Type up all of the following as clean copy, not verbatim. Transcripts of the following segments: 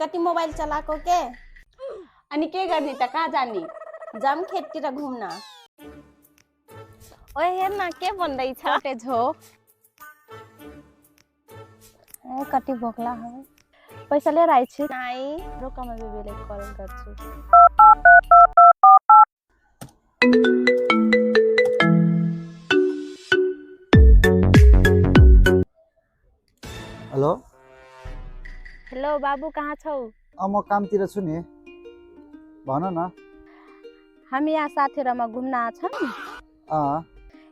कति मोबाइल चलाएको के अनि के गर्ने त कहाँ जाने जाम खेततिर घुम्न ओए हेर न के भन्दैछ कटेज हो ए कति भोकला हो पैसा लिएर आइछि नाइ रुक म बेबीले कल गर्छु हेलो हेलो बाबु कहाँ छौ म कामतिर छु नि भन न हामी यहाँ साथीहरुमा घुम्न आछौं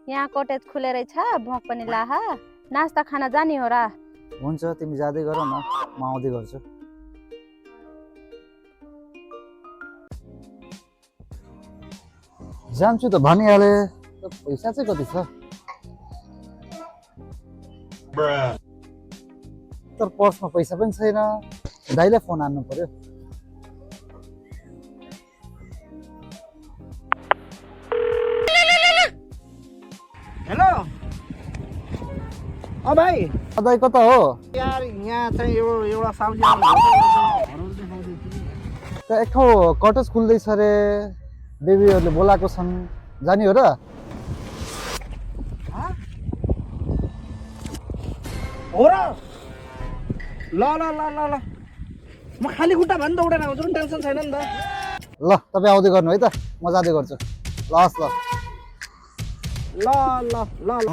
यहाँ कटेज खुले रहेछ भोक पनि लाहा नास्ता खाना जानी हो र हुन्छ तिमी जाँदै गर न म आउँदै गर्छु जान्छु त भनिहाले पैसा चाहिँ कति छ तर पर्समा पैसा पनि छैन दाइले फोन हान्नु पर्यो हेलो भाइ दाइ कता हो यार यहाँ चाहिँ एउटा सब्जी त एक ठाउँ कटेज खुल्दैछ रे बेबीहरूले बोलाएको छन् जाने हो र हो र ल ल ल ल ल म खाली खुट्टा भन् दौडेर आउँछु नि टेन्सन छैन नि त ल तपाईँ आउँदै गर्नु है त म जाँदै गर्छु ल हस् ल ल ल ल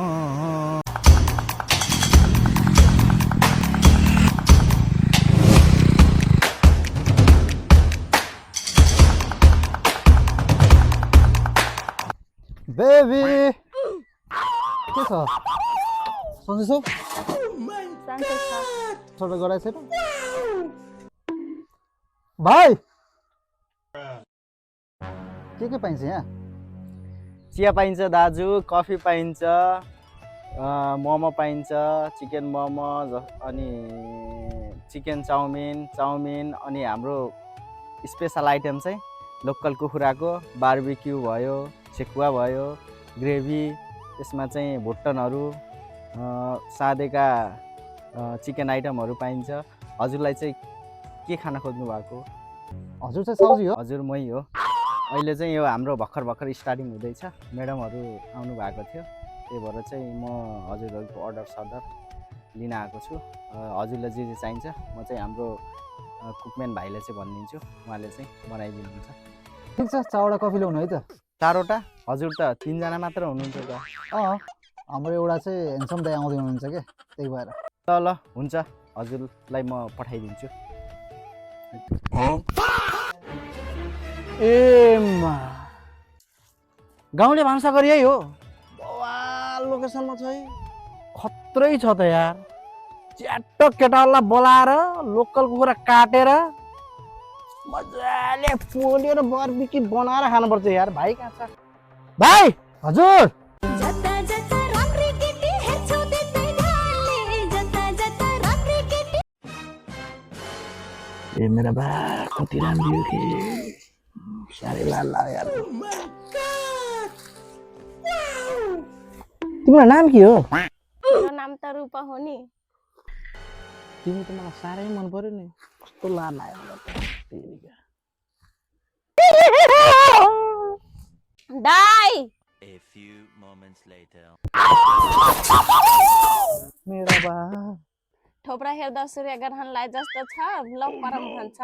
बेबी के छ सन्चै छौ सन्चै छ छोटो गराइ छैन भाइ के पाइन्छ यहाँ चिया पाइन्छ दाजु कफी पाइन्छ मोमो पाइन्छ चिकन मोमो अनि चिकन चाउमिन अनि हाम्रो स्पेशल आइटम चाहिँ लोकल कुखुराको बार्बिक्यू भयो सेकुवा भयो ग्रेभी त्यसमा चाहिँ भुट्टनहरू सादेका चिकन आइटमहरू पाइन्छ हजुरलाई चाहिँ के खान खोज्नु भएको हजुर चाहिँ साउजी हो हजुर मै हो अहिले चाहिँ यो हाम्रो भर्खर स्टार्टिङ हुँदैछ म्याडमहरू आउनु भएको थियो त्यही भएर चाहिँ म हजुरहरूको अर्डर लिन आएको छु हजुरलाई जे चाहिन्छ म चाहिँ हाम्रो कुकम्यान भाइले चाहिँ भनिदिन्छु उहाँले चाहिँ बनाइदिनुहुन्छ ठिक छ चारवटा कफी ल्याउनु है त चारवटा हजुर त 3 जना मात्र हुनुहुन्छ त हाम्रो एउटा चाहिँ हेन्सम दाइ आउँदै हुनुहुन्छ क्या त्यही भएर ल हुन्छ हजुरलाई म पठाइदिन्छु गाउँले भान्सा गरी है हो बवाल लोकेसनमा छ है खत्रै छ त यार च्याट्ट केटाहरूलाई बोलाएर लोकल कुखुरा काटेर मजाले पोलेर बारबिक्यू बनाएर खानुपर्छ यार भाइ कहाँ छ भाइ हजुर ए मेरा बा कति राम्रो हो कि साह्रै लाला यार तिम्रो नाम के हो मेरो नाम त रूपा हो नि तिमी त मलाई साह्रै मन पर्यो नि कस्तो लाला दाइ A few moments later. मेरा बा थोप्रा हेर्दा सूर्यग्रहणलाई जस्तो छ लग परम भन्छ